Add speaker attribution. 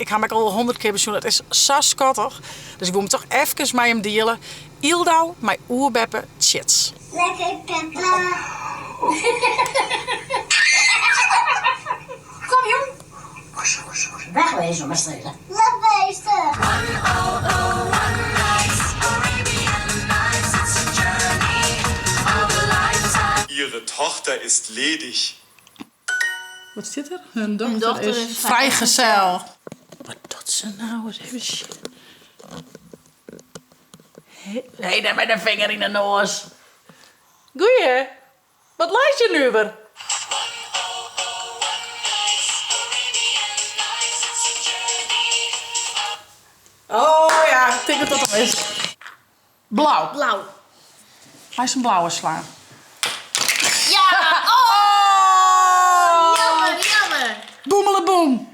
Speaker 1: Ik ha 'm ek al 100 kear besjoen. It is sa skattich. Dus ik woe 'm toch efkes mei jim diele. Yldau mei oerbeppe Tsjits.
Speaker 2: Lekker Peppa.
Speaker 1: Kom jong.
Speaker 3: Wegwezen, maar stelen.
Speaker 2: Wegwezen.
Speaker 4: Ihre Tochter ist ledig.
Speaker 1: Wat stiet der? Hun dochter is vrijgezel. Wat docht se nou? Ris even sjen. Nee, net mei de finger yn 'e noas. Goeie. Wat leit je nuver? Oh ja, ik tink dat dat 'm is. Blau.
Speaker 5: Blau.
Speaker 1: Meist in blauwe slaan.
Speaker 5: Ja! Oh! Jammer, jammer.
Speaker 1: Boemeleboem.